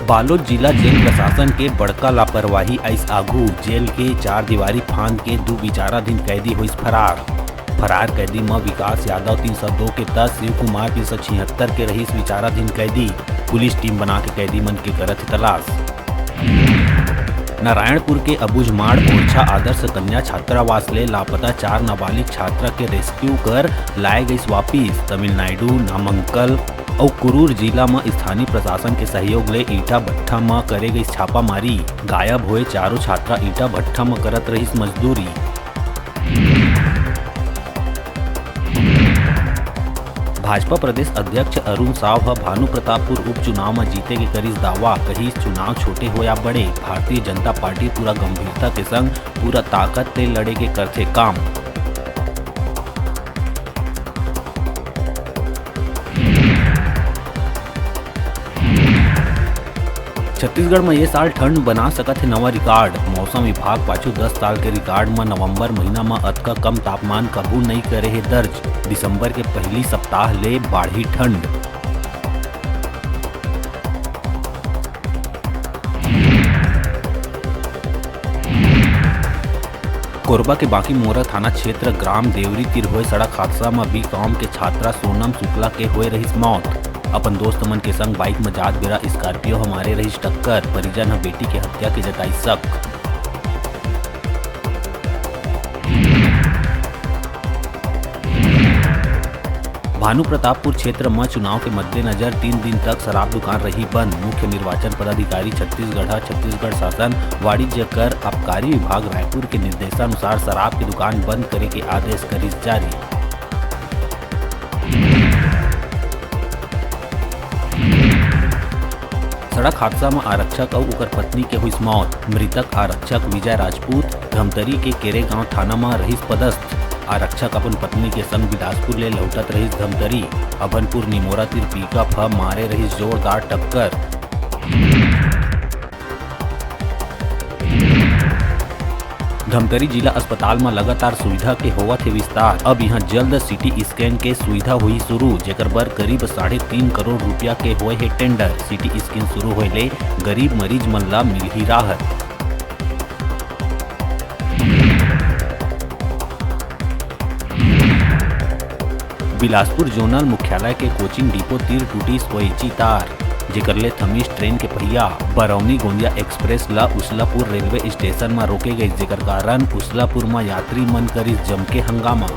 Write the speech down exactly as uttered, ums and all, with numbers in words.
बालोद जिला जेल प्रशासन के बड़का लापरवाही आइस आगू। जेल के चार दीवारी फांद के दू विचाराधीन कैदी होइस फरार। फरार कैदी म विकास यादव तीन सौ दो के दस, शिव कुमार तीन सौ छिहत्तर के रहिस विचाराधीन कैदी। पुलिस टीम बना के कैदी मन के करत हे तलाश। नारायणपुर के अबुझमाड़ ओरछा आदर्श कन्या छात्रावास ले लापता चार नाबालिग छात्रा के रेस्क्यू कर लाए गइस वापिस। तमिलनाडु, नामक्कल अउ करूर जिला म स्थानीय प्रशासन के सहयोग ले ईंटा भट्ठा म करे गइस छापामारी। गायब होए चारों छात्रा ईंटा भट्ठा म करत रहिस मजदूरी। भाजपा प्रदेश अध्यक्ष अरुण साव ह भानु प्रतापपुर उपचुनाव म जीते के करिस दावा, कहिस चुनाव छोटे हो या बड़े, भारतीय जनता पार्टी पूरा गंभीरता के संग पूरा ताकत ले लड़े के करथे काम। छत्तीसगढ़ म ये साल ठंड बना सकत हे नवा रिकॉर्ड। मौसम विभाग पाछू दस साल के रिकॉर्ड म नवंबर महीना म अतका कम तापमान कभू नई करे हे दर्ज। दिसंबर के पहली सप्ताह ले बाढ़ही ठंड। कोरबा के बांकीमोरा थाना क्षेत्र ग्राम देवरी तीर होए सड़क हादसा म बीकॉम के छात्रा सोनम शुक्ला के होए रहिस मौत। अपन दोस्त मन के संग बाइक म जात बेरा स्कॉर्पियो ह मारे रहिस टक्कर, परिजन ह बेटी के हत्या के जताइस शक। भानु प्रतापपुर क्षेत्र म चुनाव के मद्देनजर तीन दिन तक शराब दुकान रही बंद। मुख्य निर्वाचन पदाधिकारी छत्तीसगढ़ ह छत्तीसगढ़ शासन, वाणिज्य कर, आबकारी विभाग रायपुर के निर्देशानुसार शराब के दुकान बंद करे के आदेश करिस जारी। सड़क हादसा म आरक्षक अउ ओकर पत्नी के होइस मौत। मृतक आरक्षक विजय राजपूत धमतरी के केरेगांव थाना म रहिस पदस्थ। आरक्षक अपन पत्नी के संग बिलासपुर ले लौटत रहिस धमतरी। अभनपुर निमोरा तीर पिकअप ह मारे रहिस जोरदार टक्कर। धमतरी जिला अस्पताल म लगातार सुविधा के होवत हे विस्तार। अब इहां जल्द सीटी स्कैन के सुविधा होही शुरू, जेकर बर करीब साढ़े तीन करोड़ रुपया के होए हे टेंडर। सीटी स्कैन शुरू होए ले गरीब मरीज मन ला मिलही राहत। बिलासपुर जोनल मुख्यालय के कोचिंग डिपो तीर टूटिस ओएची तार, जेकर ले थमिस ट्रेन के पहिया। बरौनी गोंदिया एक्सप्रेस ला उसलापुर रेलवे स्टेशन म रोके गइस, जेकर कारण उसलापुर म यात्री मन करिस जमके हंगामा।